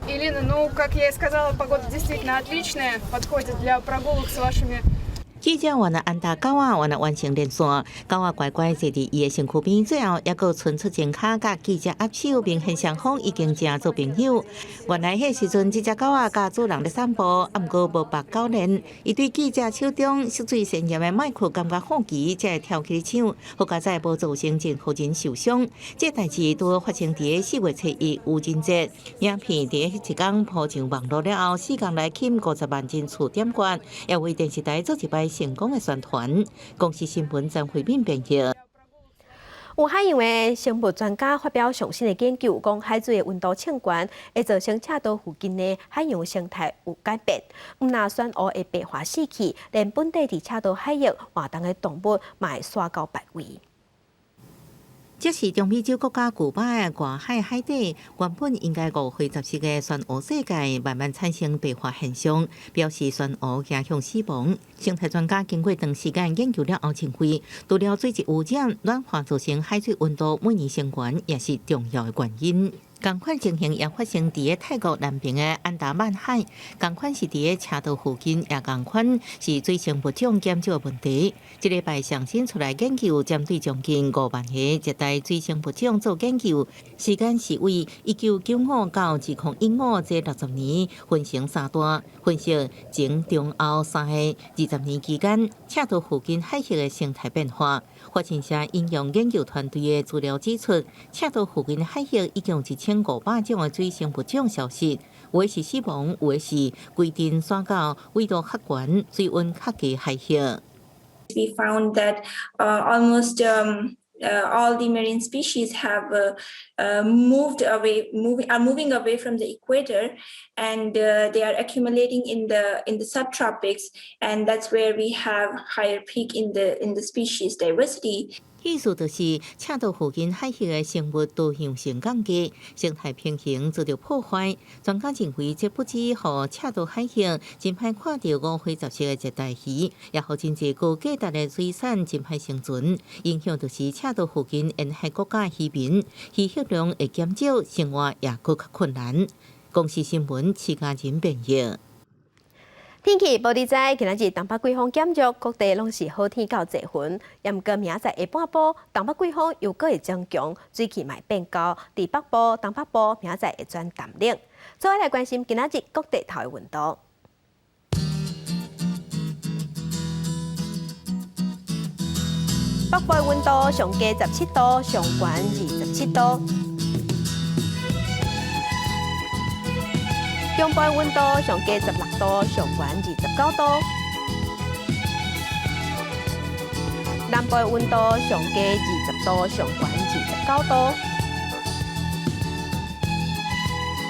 Елена, ну, как я и сказала, погода действительно отличная, подходит для прогулок с вашими 記者原來安搭狗仔，原來完成連線，狗仔乖乖坐佇伊的身軀邊，最後猶閣伸出前跤佮記者握手，明顯雙方已經成做朋友。原來彼時陣，這隻狗仔佮主人咧散步，啊，毋過無縛狗鏈，伊對記者手中色水鮮豔的麥克感覺好奇，才會跳起來搶，好佳哉無造成任何人受傷。這代誌拄好發生佇4月初1愚人節，影片佇彼一工鋪上網路了後，4工內吸引50萬人次點閱，也為電視台做一擺成功的宣傳。公視新聞張惠敏編譯。有海洋的生物專家發表上新的研究，講海水的溫度升懸會造成赤道附近的海洋生態有改變。毋但漩渦會白化死去，連本地佇赤道海域活動的動物嘛會徙到別位。這是中美洲國家古巴的外海海底，原本應該五花雜色的漩渦世界，慢慢產生白化現象，表示漩渦走向死亡。生態專家經過長時間研究了後，認為除了水質污染、暖化造成海水溫度每年升懸，也是重要的原因。仝款情形也發生佇个泰國南邊的安達曼海，仝款是佇个赤道附近，也仝款是水生物種減少的問題。這禮拜上新出來研究，針對將近5萬個熱帶水生物種做研究，時間是為1995到2015這60年分成三段，分析前、中、後三個20年期間，赤道附近海域的生態變化。法新社引用研究團隊的資料指出，赤道附近海域已經有1500種的水生物種消失，有的是死亡，有的是規定徙到緯度較懸、水溫較低海域。 We found that almost all the marine species have moved away, moving are moving away from the equator, and they are accumulating in the subtropics, and that's where we have higher peak in the species diversity. 意思就是赤道附近海域的生物多樣性降低，生態平衡遭到破壞。專家認為，這不只予赤道海域真歹看著五花雜色的熱帶魚，也予真濟高價值的水產真歹生存。影響就是赤道附近沿海國家漁民漁獲量會減少，生活也閣較困難。公視新聞，徐家仁編譯。天氣無你知，今仔日東北季風減弱，各地攏是好天到濟雲。毋過明仔載下半晡，東北季風又閣會增強，水氣嘛會變厚。佇北部、東北部明仔載會轉淡冷。做伙來關心今仔日各地頭的溫度。北部的溫度上低17度，上懸27度。中部的溫度上低16度，上懸29度；南部的溫度上低20度，上懸29度；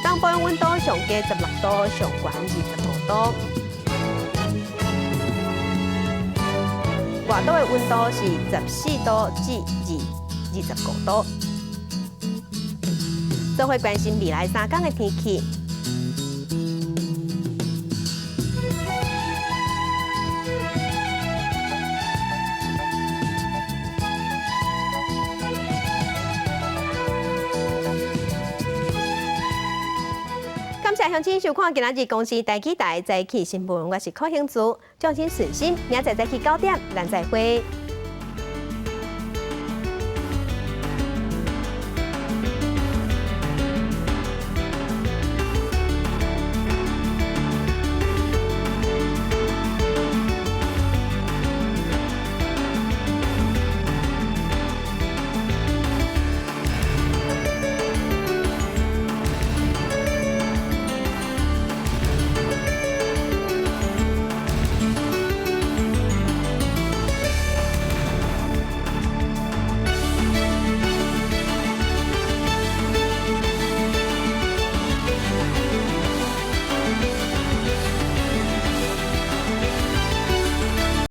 東部的溫度上低16度，上懸25度；外島的溫度是14度至25度。做伙關心未來3天的天氣。感謝鄉親收看今仔日公視台語台早起新聞，我是柯興珠，掌聲順心，明仔載早起9點，咱再會。